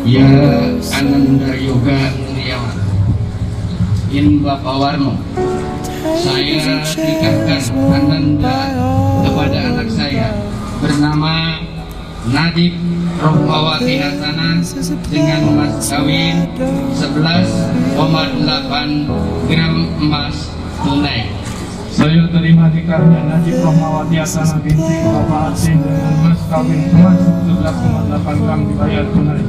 Ya Ananda Yoga Nuryawan bin Bapak Warno, saya nikahkan Ananda kepada anak saya bernama Nadib Rohmawati Hasanah dengan mas kawin 11,8 gram emas tunai. Saya terima nikahnya Najib Rohmawati Hasanah binti Bapak Aceh dengan mas kawin emas 11,8 gram dibayar tunai.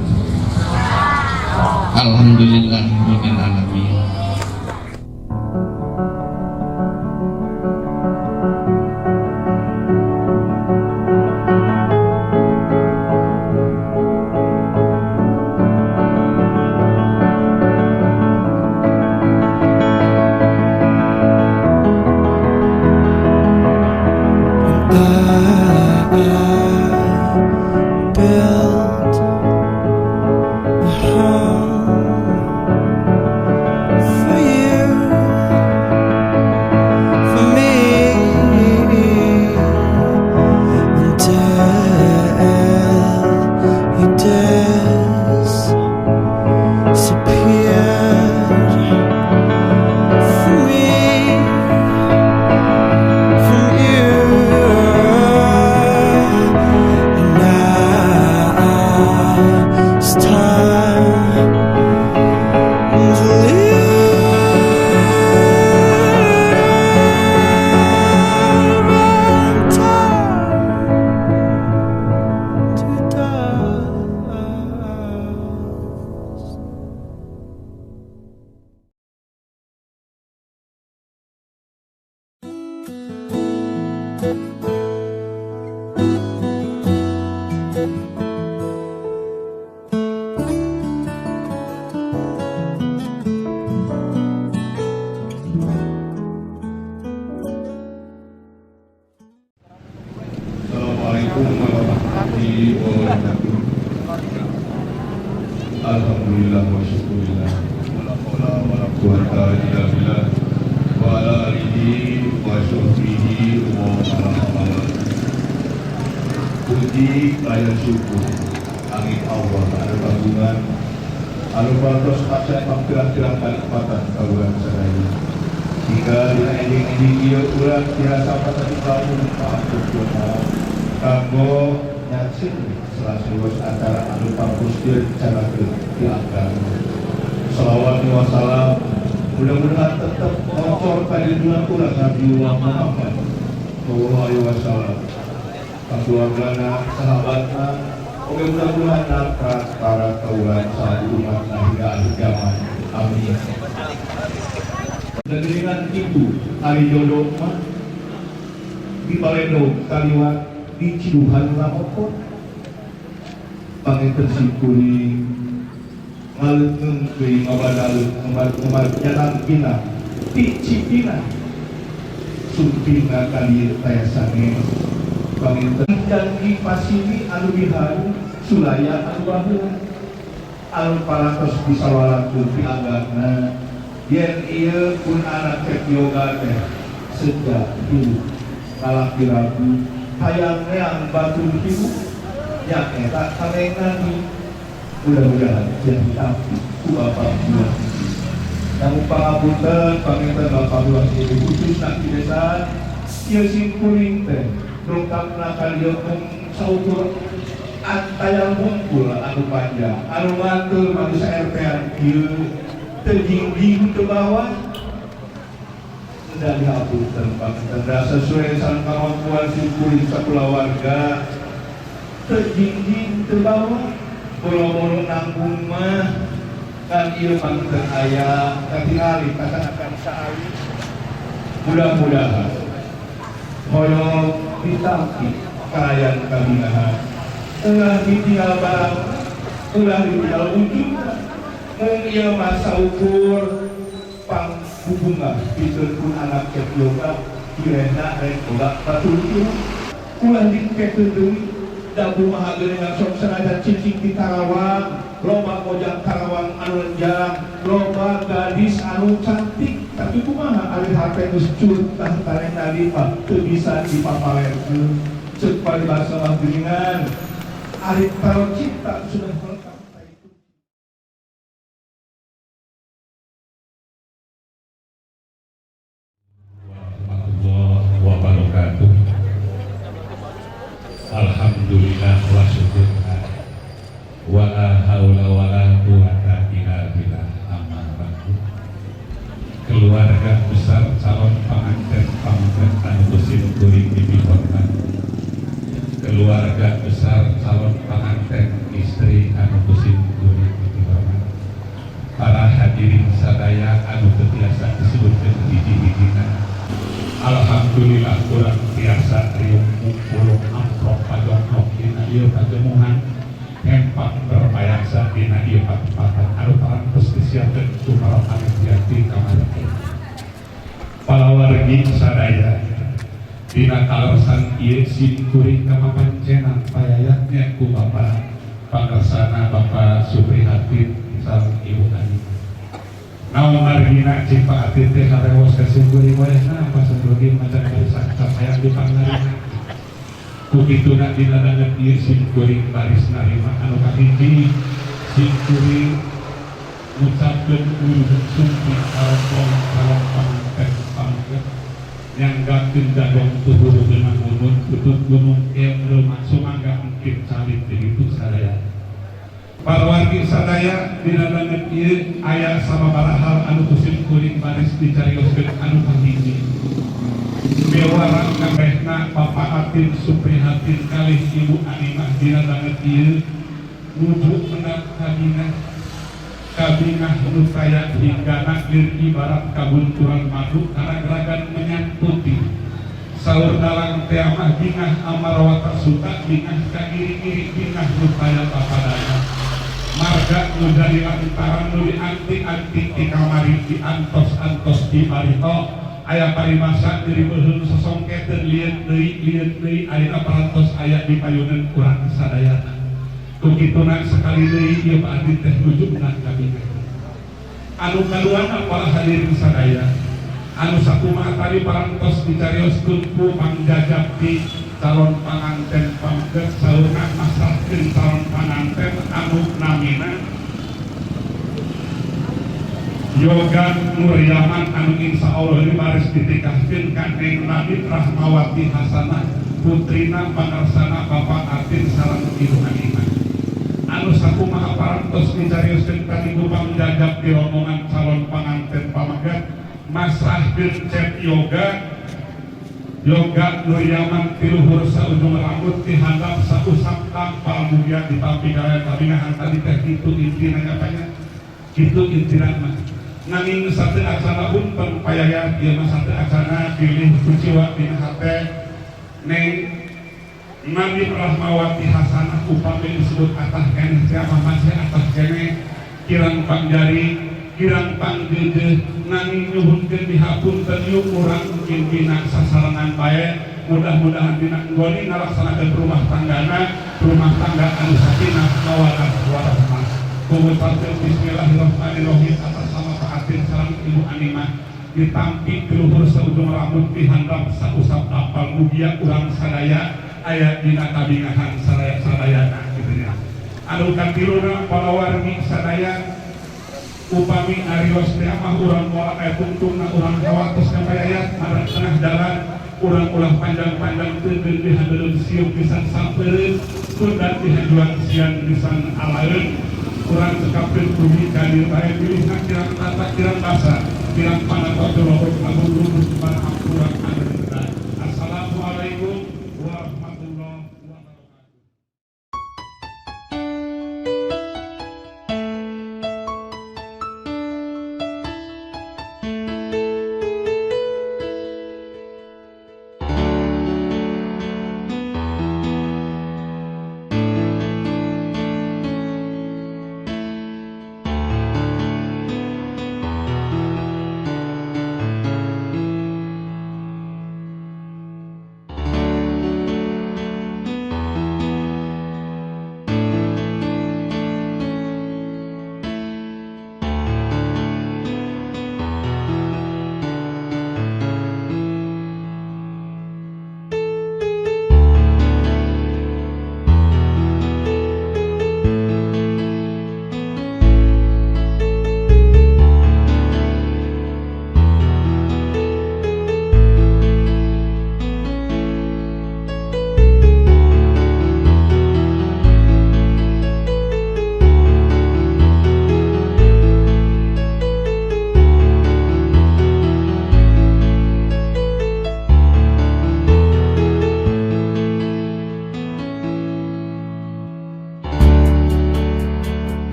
Alhamdulillah rabbil alamin. I built a home for you, for me, until you disappeared from me, from you. And now it's time to leave and turn to dust. Assalamualaikum warahmatullahi wabarakatuh. Alhamdulillah wa syukurillah. Wala haula wala quwwata illa billah. Wa ala alihi wa sahbihi wa ala. Puji kaya syukur angin Allah anu kagungan anu parantos maca pangpirang-pirang kanikmatan ka urang sadaya. Hingga dina enjing-enjing ieu urang tiasa patati kaum pahatur kanggo nyaksikeun salah acara anu pampus direncanakeun di agama. Salawat wa salam mudah-mudahan tetap ngocor ka junjungan urang Nabi Muhammad sallallahu alaihi wasallam. Keluargana, sahabatna, oke mudah-mudahan nangka para kaulan saat umat hingga akhir zaman. Amin. Dan dengan itu hari jodoh mah di balendog kaliwat di ciduhan lamokot panginten simkuring ngaleungkeun deui ngabadaleun ngemar nyanangkina ti Cipina sumpingna ka dieu taya sanes panginten janji pasini anu biharu sulaya anu baheula anu parantos disawalakeun ti anggangna yen ieu pun anak cek yoga teh sejak hirup kalaki ragu hayang neang batur hirup nyaeta kalengani mudah-mudahan jadi tapi ku bapak buah. Namun pangapunten panginten bapak buah ini khususna di desa ieu simkuring teh dongkapna ka dieu mung saukur antayang hungkul anu panjang anu mantul maju sa-RT-an kieu teu jingjing ke bawah dan dihapunten panginten da sesuai sareng kemampuan simkuring sakulawarga teu jingjing ke bawah boro-boro nanggung mah kan ieu panginten aya katingali akan saali mudah-mudahan hoyong ditampi kaayaan kabingahan ulah ditinggal barang ulah ditinggal ujung mung ieu mah saukur pang hubungan pikeun pun anak cek yoga kirena rek boga batur ulah dikekeun deui da kumaha geuningan sok sanajan cicing di Karawang loba mojang Karawang anu lenjang loba gadis anu cantik tapi kumaha ari hate geus curtah tane tadi mah teu bisa dipapalerkeun ceuk paribasa mah geuningan ari kalau cinta sudah melekat itu. Wala haula wala quwata illa billah. Amma ba'du. Keluarga besar calon panganten pameget anu ku sim kuring dipihormat, keluarga besar calon panganten istri anu ku sim kuring dipihormat, para hadirin sadaya anu teu tiasa disebutkeun hiji-hijina. Alhamdulillah urang tiasa riung ngumpul amprok pajongkok dina ieu pajemuhan, hempang berpayaksa dina ieu patempatan anu parantos disiapkeun ku para panitia ti kamari. Palawargi sadaya, dina kaleresan ieu sim kuring kamapancenan payayatnya ku Bapak Pangersana Bapak Suprihatin sareng Ibu Ani. Naon margina cik Pak Atin teh harewos ka sim kuring wayahna apa sebelum macan barisan capayang di pangarina. Ku kituna dina danget ieu sim kuring baris narima. Anu kahiji, sim kuring ngucapkeun wilujeng sumping ka rombongan calon panganten pameget. Nyanggakeun jagong tuhuru geunah munun tutut gunung keong reumak sumangga engkit calik di ditu sadaya. Parawargi sadaya, dina danget ieu aya sababaraha hal anu ku sim kuring baris dicarioskeun. Anu kahiji, bewarang kabehna Bapak Atin Suprihatin kalih Ibu Animah dina danget ieu nuju menang kabinah, kabinah nu taya hinggana lir ibarat kabunturan madu karageragan menyan putih. Saur dalang teh mah bingah amarawata suta, bingah kagiri-giri, bingah nu taya papadana marga nu jadi lantaran nu dianti-anti di kamari, diantos-antos di barito. Aya paribasa diri beuheung sosongketeun lieut deui, lieut deui, ayeuna parantos aya di payuneun urang sadayana. Ku kituna sekali deui ieu Pak Adit teh nuju na kabinah. Anu kaduana, para hadirin sadaya, anu sakumaha tadi parantos dicarioskeun ku Pangjajap di calon panganten pameget, saurna masrahkeun calon panganten anu namina Yoga Nuryaman anu insya Allah ini baris ditikahkeun ka Neng Nadib Rahmawati Hasanah, putrina pangarsana Bapak Atin sareng Ibu Animah. Anu sakumaha parantos dicarioskeun tadi ku Pangjajap di rombongan calon panganten pameget, masrahkeun Cep Yoga, Yoga Nuryaman, ti luhur saujung rambut ti handap sausap tampal mugia ditampi kalian kabingahan. Tadi teh kitu intina nyatanya, kitu intina mah. Nanging satu acana punten payayat ieu mah, satu acana pilih kuciwa dina hate Neng Nadib Rahmawati Hasanah upami disebut atah keneh teh mah masih atah keneh, kirang pangjari, kirang panggeudeuh. Nanging nyuhunkeun dihapunten, yuk urang pimpina sasarengan bae. Mudah-mudahan dina nggoni ngalaksanakeun rumah tanggana, rumah tangga anu sakinah mawaddah warahmah. Kugucapkeun bismillahirrahmanirrahim atas sama Pak Atin sareng Ibu Animah, ditampi ti luhur saujung rambut di handap sausap apal, mugia urang sadaya aya dina kabingahan sadaya sadayana kitu nya. Anu katiluna, palawargi sadaya, upami arios teh mah urang moal aya tungtungna, urang hawatos ka payayat marang tengah jalan. Urang ulah panjang-panjang teu dihandelun siuk pisan sampeureun tunda dihajuan sian pisan alaeun. Urang cekapkeun bumi kadir bae, pilihna kirang tata kirang basa kirang panato lobok agung luhur ampura anu. Assalamualaikum warahmatullahi wabarakatuh.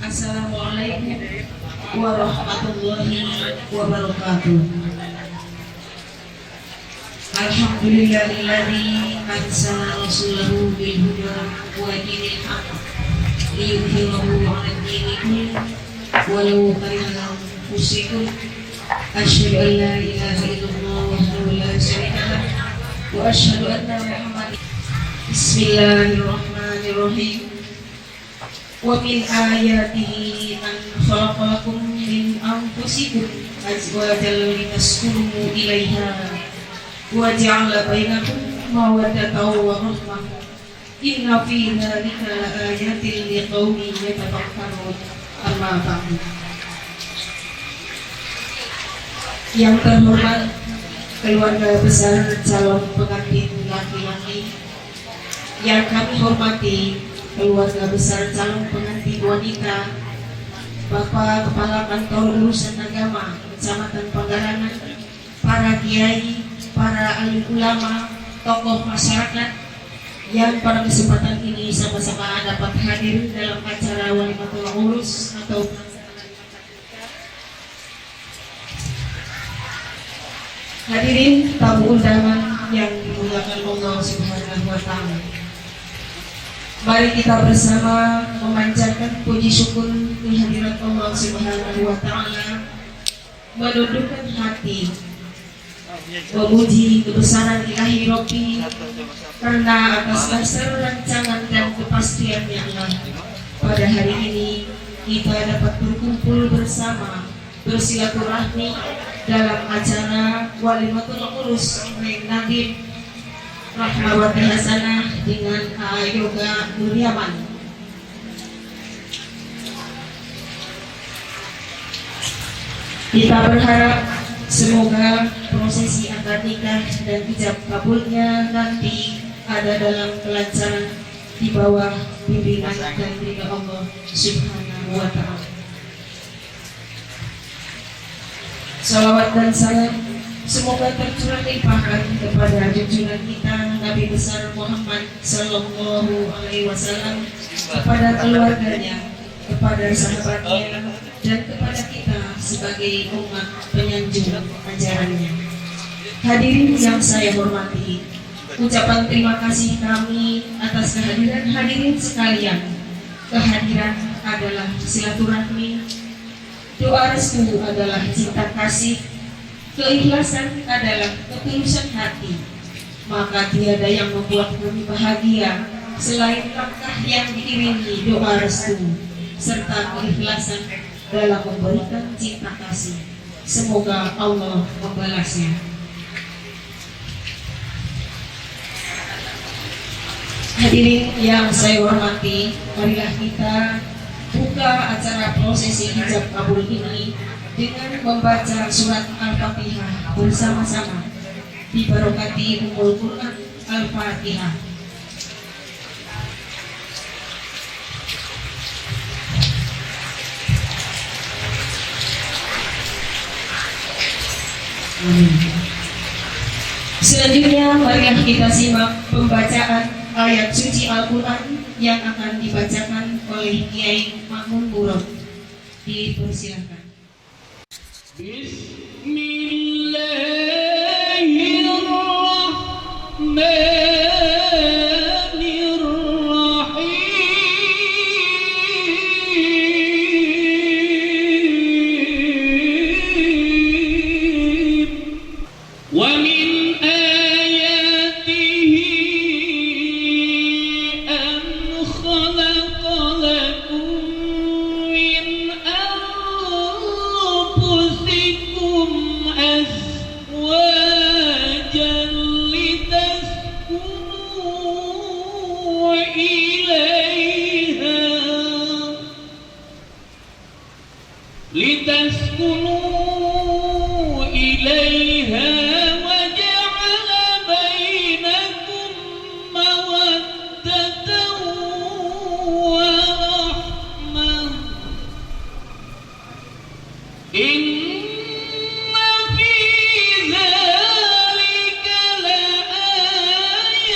Assalamualaikum warahmatullahi wabarakatuh. Alhamdulillahilladzi arsala rasulahu bil huda wa dinil haqq liyudhhirahu 'alad dini kullihi walau karihal musyrikun. Asyhadu an la ilaha illallah wahdahu la syarika lah wa asyhadu anna Muhammadan. Bismillahirrahmanirrahim. Wa min ayatihi an khalaqalakum min anfusikum azwajan litaskunu ilaiha wa ja'ala bainakum mawaddatan wa rahmah. Inna fi dzalika laayatin liqaumin yatafakkarun. Amma ba'du. Yang terhormat keluarga besar calon pengantin laki-laki, yang kami hormati keluarga besar calon pengantin wanita, Bapak Kepala Kantor Urusan Agama Kecamatan Panggarangan, para kiai, para alim ulama, tokoh masyarakat yang pada kesempatan ini sama-sama dapat hadir dalam acara Walimatul Urus atau hadirin tamu undangan yang dimuliakan Allah Subhanahu wa Ta'ala. Mari kita bersama memanjatkan puji syukur di hadirat Allah Subhanahu wa Ta'ala, menundukkan hati, memuji kebesaran Ilahi Rabbi, karena atas dasar rancangan dan kepastiannya Allah, pada hari ini kita dapat berkumpul bersama, bersilaturahmi dalam acara Walimatul Urus Neng Nadib Rahmawati Hasanah dengan Yoga Nuryaman. Kita berharap semoga prosesi akad nikah dan ijab kabulnya nanti ada dalam kelancaran di bawah bimbingan dan ridha Allah Subhanahu wa Ta'ala. Salawat dan salam semoga tercurah limpahkan kepada junjungan kita Nabi besar Muhammad Sallallahu Alaihi Wasallam, kepada keluarganya, kepada sahabatnya, dan kepada kita sebagai umat penyanjung ajarannya. Hadirin yang saya hormati, ucapan terima kasih kami atas kehadiran hadirin sekalian. Kehadiran adalah silaturahmi, doa restu adalah cinta kasih, keikhlasan adalah ketulusan hati. Maka tiada yang membuat kami bahagia selain langkah yang diiringi doa restu serta keikhlasan dalam memberikan cinta kasih. Semoga Allah membalasnya. Hadirin yang saya hormati, marilah kita buka acara prosesi ijab kabul ini dengan membaca surat Al-Fatihah bersama-sama. Dibarokati Ummul Quran. Al-Fatihah. Amin. Selanjutnya marilah kita simak pembacaan ayat suci Al-Quran yang akan dibacakan oleh Kiai Makmun Murad. Dipersilakan. Bismillahirrahmanirrahim. Wa min ayatihi an khalaqa lakum min anfusikum azwajan litaskunu ilaiha wa ja'ala bainakum mawaddatan wa rahmah. Inna fi dzalika laayatin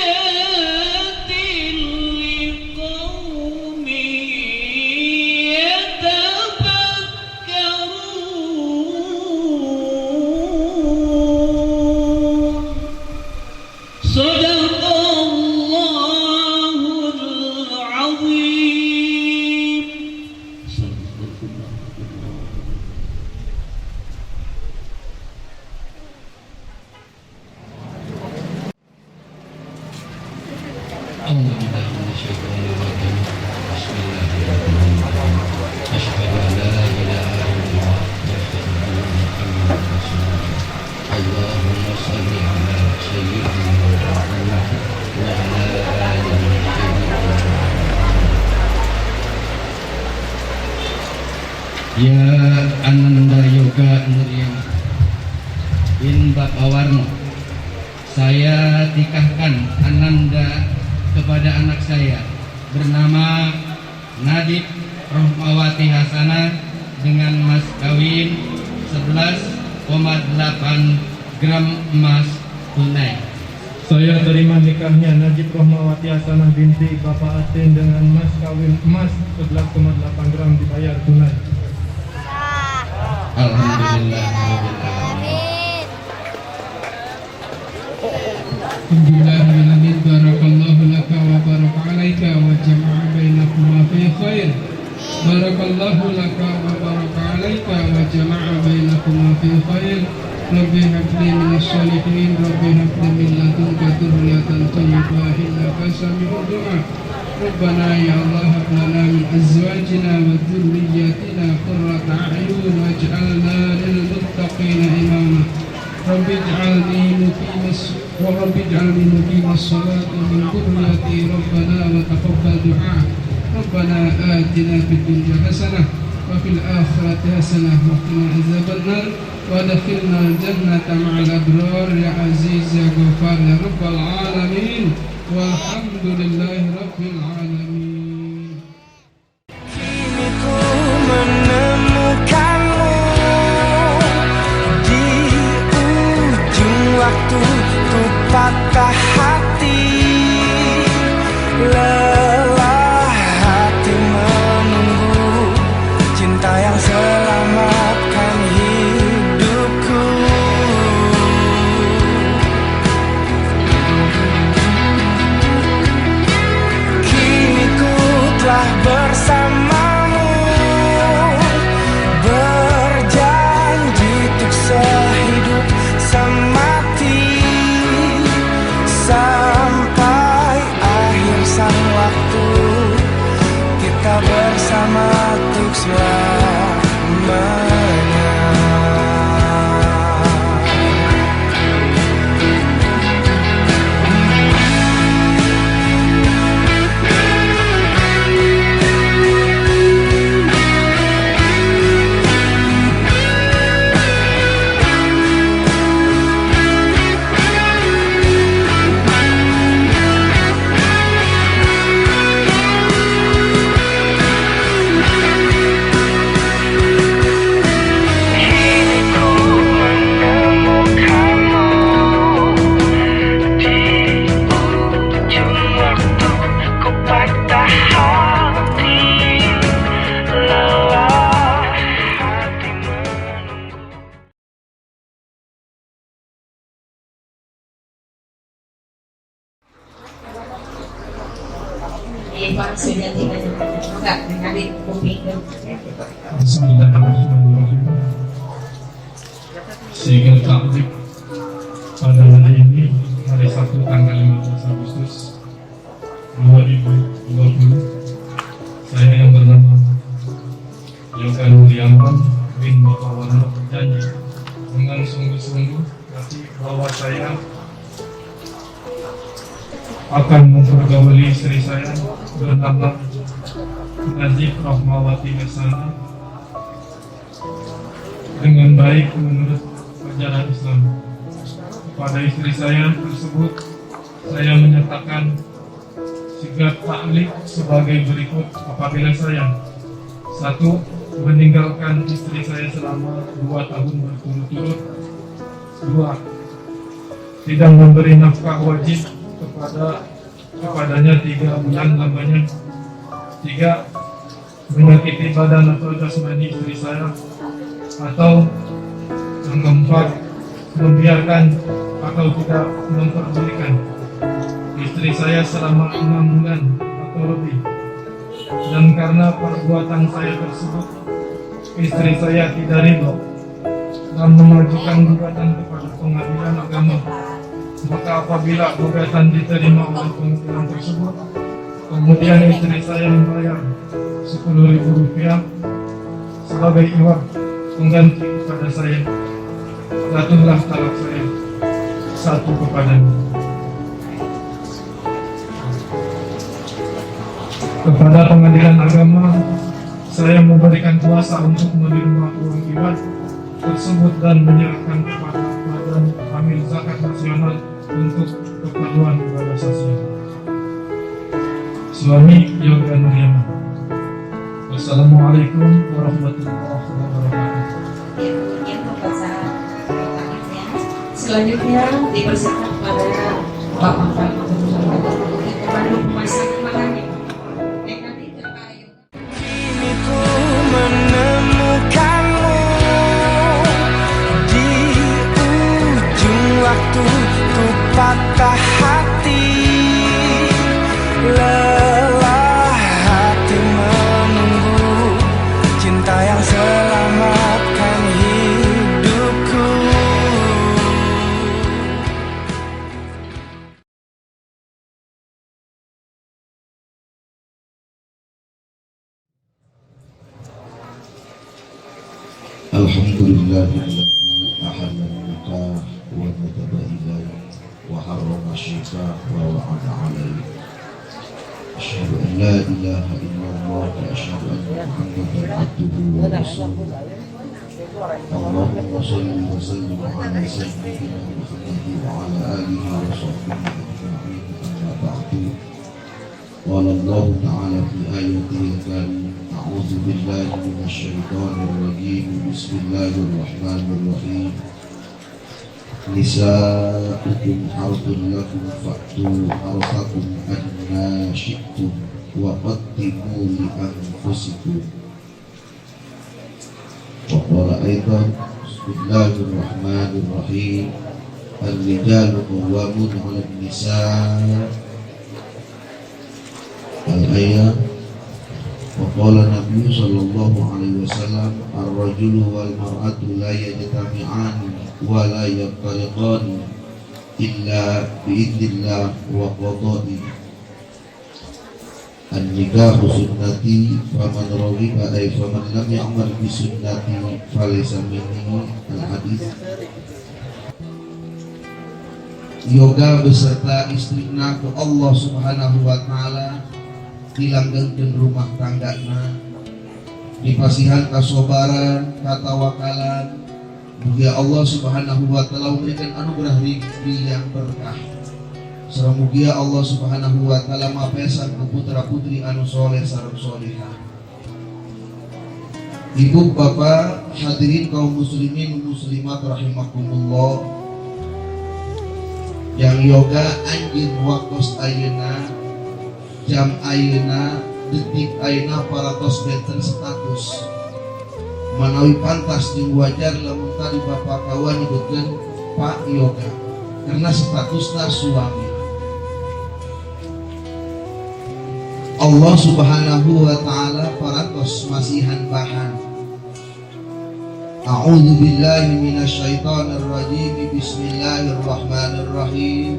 liqaumin minasyaitonir rajim. Bismillahirrahmanirrahim. Asyhadu an la ilaha illallah wa asyhadu anna Muhammadan rasulullah. Allahumma shalli ala sayyidina Muhammad wa ala alihi sayyidina Muhammad. Ya Ananda Yoga Nuryana bin Bapak Warno, saya tikahkan Ananda kepada anak saya bernama Nadib Rohmawati Hasanah dengan mas kawin 11,8 gram emas tunai. Saya terima nikahnya Najib Rohmawati Hasanah binti Bapak Atin dengan mas kawin emas 11,8 gram dibayar tunai. Alhamdulillah rabbil alamin. Alhamdulillah, barakallahu laka wa baraka alaika wa jama'a bainakuma fi khair. Barakallahu laka wa baraka alaika wa jama'a bainakuma fi khair. Rabbi habli minas salihin, rabbi habli min ladunka dzurriyyatan thayyibah innaka sami'ud du'a. Rabbana ya Allah hab lana min azwajina wa dzurriyyatina qurrata a'yun waj'alna lil muttaqina imama. Rabbi ij'alni muqimas salati min dzurriyyati rabbana wa taqabbal du'a. Rabbana atina fid dunya hasanah wa fil akhirati hasanah wa qina azaban nar wa adkhilna al-jannata ma'al abrar ya aziz ya ghafar ya rabbal alamin. Walhamdulillahi rabbil alamin. Kini ku menemukanmu di ujung waktu, ku patah hati, lelah hati menunggu cinta yang selamatkan hidupku. Kini ku telah bersamamu, berjanji untuk sehidup semati, sampai akhir sang waktu kita bersama untuk selamanya. Kini ku menemukanmu di ujung waktu, ku patah hati, lelah hati menunggu. Pak sudah tidak enggak menarik kuping. Bismillahirrahmanirrahim. Sehingga takdik pada hari ini, hari Sabtu tanggal 15 Agustus 2020, saya yang bernama Yoga Nuryaman bin Bapak Warno berjanji dengan sungguh-sungguh nanti bahwa saya akan mempergauli istri saya bernama Najib Rohmawati Hasanah dengan baik menurut ajaran Islam. Kepada istri saya tersebut, saya menyatakan sighat taklik sebagai berikut apabila saya: 1. Meninggalkan istri saya selama 2 tahun berturut-turut. 2. Tidak memberi nafkah wajib kepadanya 3 bulan lamanya. 3. Menyakiti badan atau jasmani istri saya. Atau yang keempat, membiarkan atau tidak memperdulikan istri saya selama 6 bulan atau lebih. Dan karena perbuatan saya tersebut, istri saya tidak ridho dan mengajukan gugatan kepada pengadilan agama. Maka apabila gugatan diterima oleh pengadilan tersebut, Kemudian istri saya membayar Rp10.000 sebagai iwad pengganti kepada saya. Jatuhlah talak saya satu kepadanya. Kepada pengadilan agama, saya memberikan kuasa untuk menerima uang iwad tersebut dan menyerahkan kepada Badan Amil Zakat Nasional untuk keperluan ibadah sosial. Suami Yoga Nuryaman. Wassalamualaikum warahmatullahi wabarakatuh. Ya, demikian pembacaan takliknya. Selanjutnya dipersilakan kepada Bapak Pak untuk memandu pemasangan maharnya. Dan nanti ke Pak Yoga. Kini ku menemukanmu di ujung waktu, ku patah hati, lelah hati menunggu cinta yang selamatkan hidupku. الحمد لله الذي أحل النكاح وندب إليه وحرم الشقاق ووعد عليه. أشهد أن لا إله إلا الله وأشهد أن محمدا عبده ورسوله. اللهم صل وسلم على سيدنا محمد وعلى آله وصحبه أجمعين. أما بعد، قال الله تعالى في آياته الكريمة: أعوذ بالله من الشيطان الرجيم، بسم الله الرحمن الرحيم. نساؤكم حرث لكم فأتوا حرثكم أنى شئتم وقدموا لأنفسكم. وقال أيضا: بسم الله الرحمن الرحيم. الرجال قوامون على النساء. الآية. وقال النبي صلى الله عليه وسلم: الرجل والمرأة لا يجتمعان ولا يفترقان إلا بإذن الله وقضائه. النكاح سنتي، فمن رغب أي فمن لم يعمل بسنتي فليس مني. الحديث. Yoga beserta istrina ku Allah Subhanahu wa Ta'ala dilanggengkeun rumah tanggana, dipasihan kasobaran, katawakalan. Mugia Allah Subhanahu wa Ta'ala memberikan anugerah rizki yang berkah. Sareng mugia Allah Subhanahu wa Ta'ala mapesan ku putra putri anu soleh sareng solehah. Ibu bapak hadirin kaum muslimin muslimat rahimakumullah. Yang yoga anjeun waktos ayeuna, jam ayeuna, detik ayeuna parantos benten status, manawi pantas jeung wajar lamun tadi bapak kawan nyebutkeun Pak Yoga karena statusna suami. Allah Subhanahu wa Ta'ala parantos masihan bahan. A'udzu billahi minasyaitonir rajim. Bismillahirrahmanirrahim.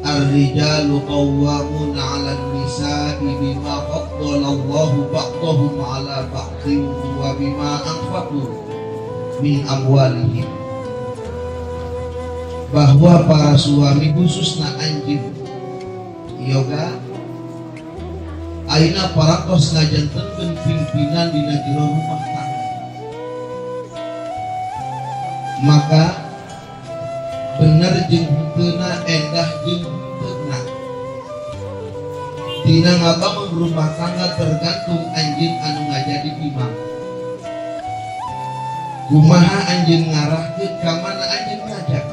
Ar-rijalu qawwamuna 'alan nisa'i bima faddalallahu ba'dahum 'ala ba'dhin wa bima anfaqu min amwalihim. Bahwa para suami, khususna anjeun yoga ayeuna parantos ngajantenkeun pimpinan dina jero rumah tangga, maka bener jeung henteuna, endah jeung henteuna dina ngabangun rumah tangga tergantung anjeun anu ngajadi imam. Kumaha anjeun ngarahkeun, ka mana anjeun ngajak,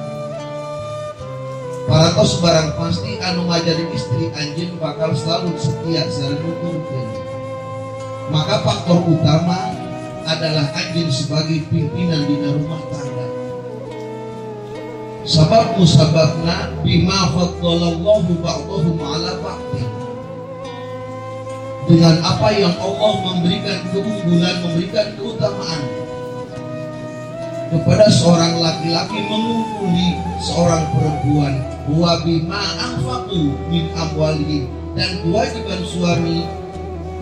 parantos barang pasti anu ngajadi istri anjeun bakal selalu setia sareng nuturkeun. Maka faktor utama adalah anjeun sebagai pimpinan dina rumah tangga. Sabab musababna bima faddalallahu ba'dahum 'ala ba'din, dengan apa yang Allah memberikan keunggulan, memberikan keutamaan kepada seorang laki-laki mengungguli seorang perempuan, wa bima anfaqu min amwalihim. Dan kewajiban suami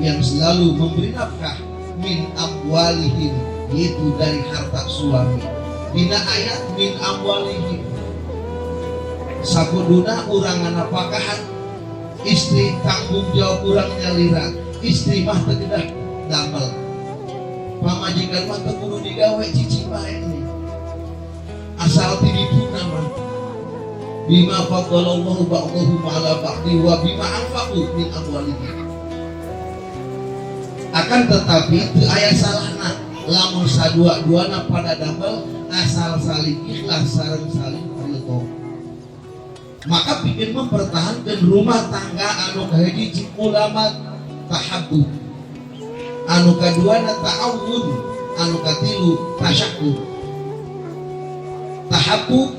yang selalu memberi nafkah, min amwalihim, yaitu dari harta suami. Dina ayat min amwalihim, sakuduna urang nganapakahan istri, tanggung jawab urang nyalira. Istri mah teu kedah damel, pamajikan mah teu kudu digawe, cicing bae nih. Asal ti dituna mah bima faddalallahu ba'dahum ala ba'di wa bima anfaqu min amwalihim. Akan tetapi teu aya salahna lamun sadua-duana pada damel, asal saling ikhlas sareng saling ridho. Maka bikin mempertahankan rumah tangga, anu kahiji cik ulama tahabbub, anu kaduana ta'awun, anu katilu tasyakur. Tahabbub,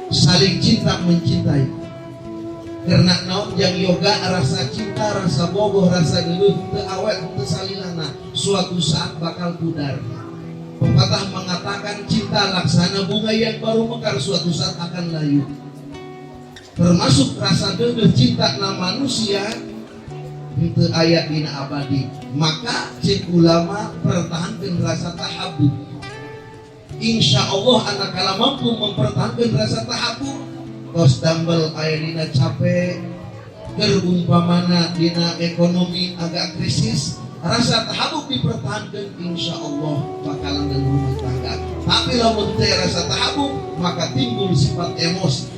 saling cinta mencintai. Karena naon? Yang yoga rasa cinta, rasa bogoh, rasa geuleuh teu awet, teu salilana, suatu saat bakal pudar. Pepatah mengatakan cinta laksana bunga yang baru mekar, suatu saat akan layu. Termasuk rasa geuleuh cinta na manusia itu aya dina abadi. Maka cek ulama, pertahankan rasa tahabbub. Insya Allah anak kalau mampu mempertahankan rasa tahabbub, tos damel aya dina capek, keur umpamana dina ekonomi agak krisis, rasa tahabbub dipertahankan, insya Allah bakalan dalam rumah tangga. Tapi lamun teh rasa tahabbub, maka timbul sifat emosi.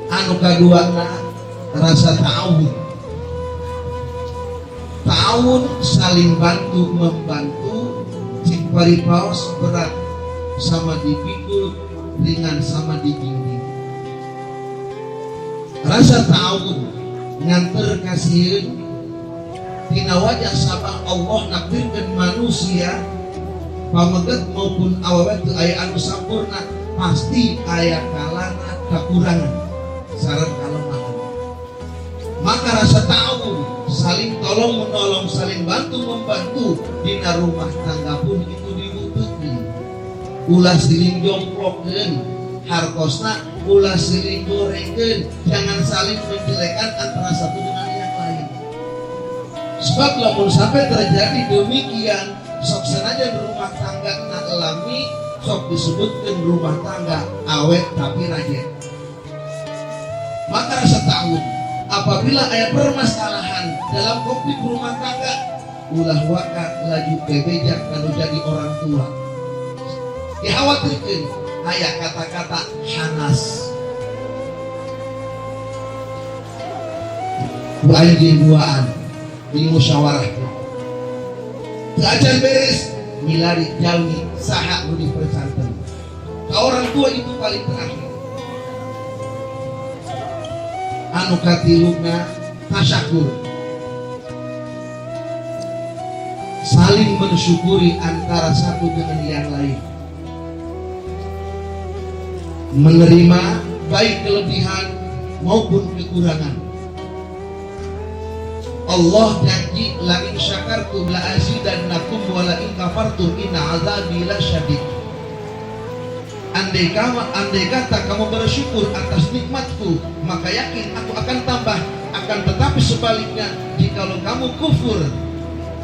Anu kaduana rasa ta'awun. Ta'awun, saling bantu membantu. Cik paripaos, berat sama dipikul, ringan sama dijingjing. Rasa ta'awun nganter kasieun tina wajah sabah Allah nakdirkeun manusia, pameget maupun awewe, teu aya anu sampurna, pasti aya kalana kekurangan sareng kalemahan. Maka rasa ta'awun, saling tolong menolong, saling bantu membantu dina rumah tangga pun itu dibutuhkan. Ulah siling jomplokeun hartosna, ulah siling gorengkeun, jangan saling menjelekan antara satu dengan yang lain. Sebab lamun sampai terjadi demikian, sok senajan rumah tangga nak lami, sok disebutkan rumah tangga awet tapi rajet. Maka rasa ta'awun, apabila ada permasalahan dalam konflik rumah tangga, ulah waka laju bebeja kalau jadi orang tua. Dikhawatirkan aya kata-kata hanas ku anjeun duaan di musyawarah. Teu acan beres, milari jalmi saha nu dipercanten. Ka orang tua itu paling terakhir. Anu katiluna tasyakur, saling mensyukuri antara satu dengan yang lain, menerima baik kelebihan maupun kekurangan. Allah janji, la in syakartum la azidannakum wa la in kafartum inna azabi lasyadid. Andai kata kamu bersyukur atas nikmatku, maka yakin aku akan tambah. Akan tetapi sebaliknya, jikalau kamu kufur,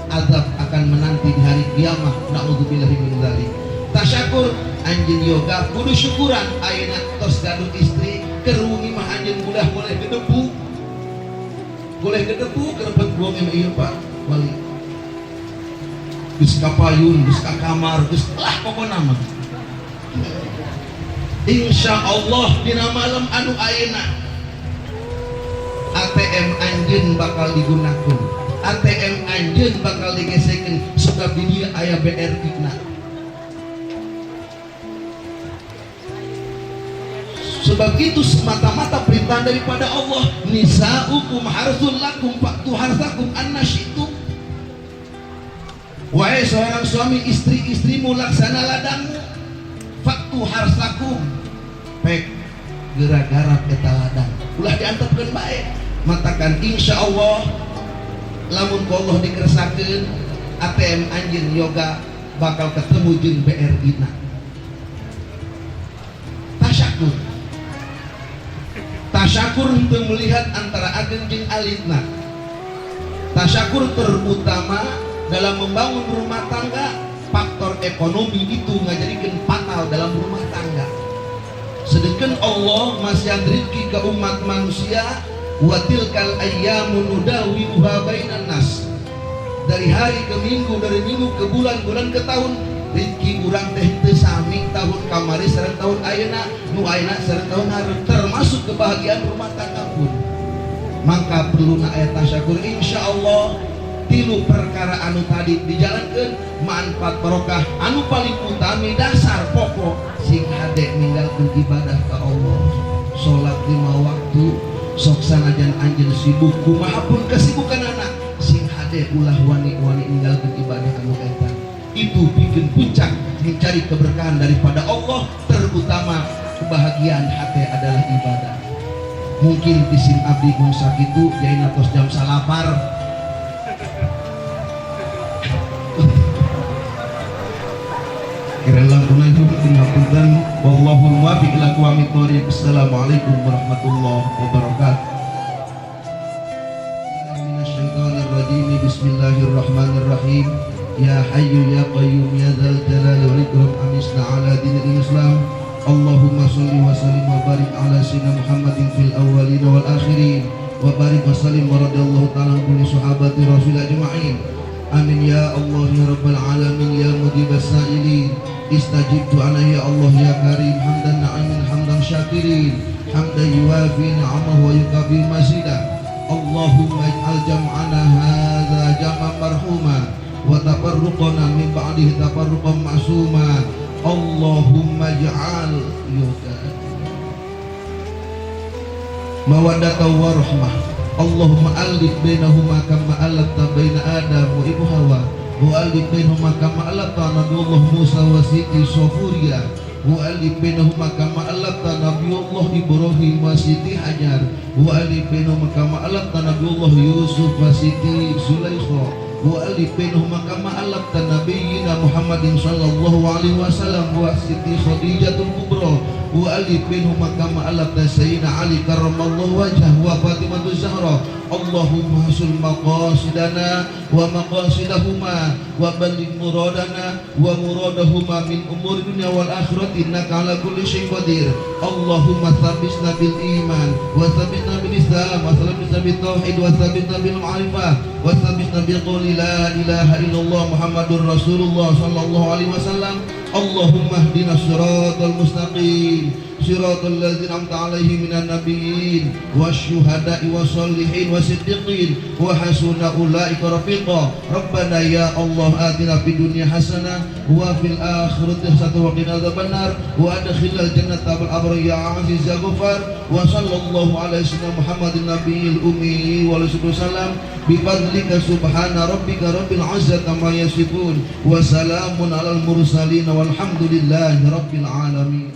azab akan menanti di hari kiamat. Na'udzubillahi min dzalik. Tasyakur, anjeun yoga kudu syukuran ayeuna tos gaduh istri. Keur wengi mah anjeun ulah boleh gedepu. Boleh gedepu kerepet buang mah ieu Pak Wali. Geus ka payun, geus ka kamar, geus lah pokona mah. Insya Allah dina malam anu ayeuna ATM anjeun bakal digunakan, ATM anjeun bakal digesekeun, sebab di dieu aya BRI na. Sebab itu semata-mata perintah daripada Allah, nisaukum harsul lakum fa'tu harsakum anna syi'tum. Wahai seorang suami, istri-istrimu laksana ladangmu. Fa'tu harsakum, pek gara-gara eta ladang ulah diantepkeun bae. Matakan insya Allah lamun ku Allah dikersakeun, ATM anjeun yoga bakal ketemu jeung BRI na. Tasyakur. Tasyakur untuk melihat antara ageng jeung alitna. Tasyakur terutama dalam membangun rumah tangga, faktor ekonomi itu ngajadikeun fatal dalam rumah tangga. Sedangkan Allah masih rezeki ke umat manusia, wa tilkal ayyamu nudawiluha bainan nas. Dari hari ke minggu, dari minggu ke bulan, bulan ke tahun, rezeki urang teh teu sami tahun kamari sareng tahun ayeuna, nu ayeuna sareng tahun hareup, termasuk kebahagiaan rumah tangga pun. Maka perlu na aya tasyakur. Insyaallah tilu perkara anu tadi dijalankan, manfaat barokah anu paling utami, dasar pokok, sing hade ninggalkeun ibadah ke Allah, salat 5 waktu. Sok sanajan anjeun sibuk kumaha pun kesibukan anak, sing hade ulah wani-wani ninggalkeun ibadah anu eta. Itu bikin puncak mencari keberkahan daripada Allah, terutama kebahagiaan hati adalah ibadah. Mungkin pisim abdi mung sakitu, jaina tos jam salapar. Kira langkung ngapunten, wallahu muwaffiq ila aqwamit thoriq. Assalamualaikum warahmatullahi wabarakatuh. Minasyaitonirrajim. Bismillahirrahmanirrahim. Ya hayyu ya qayyum ya dzal jalali wal ikram, amisna ala dinil Islam. Allahumma shalli wa sallim wa barik ala sayyidina Muhammadin fil awwalin wal akhirin, wa barik wa sallim wa radhiyallahu ta'ala an kulli sahabati rasul ajma'in. Amin ya Allah ya rabbal alamin ya mujibas sa'ilin. Istajib du'ana ya Allah ya karim, hamdan na'imin hamdan syakirin, hamdan yuwafi ni'amahu wa yukafi mazidah. Allahumma ij'al jam'ana hadza jam'an marhuma wa tafarruqana min ba'dihi tafarruqan ma'suma. Allahumma ij'al yoga mawaddata wa rahmah. Allahumma alif bainahuma kama alafta baina Adam wa ibu Hawa, wa alif bainahuma kama alafta Nabiullah Musa wa Siti Sofuria, wa alif bainahuma kama alafta Nabiullah Ibrahim wa Siti Hajar, wa alif bainahuma kama alafta Nabiullah Yusuf wa Siti Zulaikha, wa alif bainahuma kama alafta Nabiyyina Muhammadin sallallahu alaihi wasallam wa Siti Khadijatul Kubra, wa alif bainahuma kama alafta Sayyidina Ali karramallahu wajhahu wa Fatimah Zahra. Allahumma hasul maqasidana wa maqasidahuma wa balligh muradana wa muradahuma min umuri dunya wal akhirat, innaka ala kulli syai'in qadir. Allahumma tsabbitna bil iman wa tsabbitna bil islam wa tsabbitna bit tauhid wa tsabbitna bil ma'rifah wa tsabbitna bil qawli la ilaha illallah Muhammadur Rasulullah sallallahu alaihi wasallam. Allahumma ihdina siratal mustaqim, siratal ladzina an'amta alaihim minan nabiyyin wasyuhada'i wassalihin wasiddiqin wa hasuna ulaika rafiqa. Rabbana ya Allah atina fid dunya hasanah wa fil akhirati hasanah wa qina adzabannar wa adkhilnal jannata wal abrar ya aziz ya ghafar. Wa sallallahu ala sayyidina Muhammadin nabiyil ummi wa alihi wasallam. Bi fadlika subhana rabbika rabbil izzati amma yasifun wa salamun alal mursalin walhamdulillahi rabbil alamin.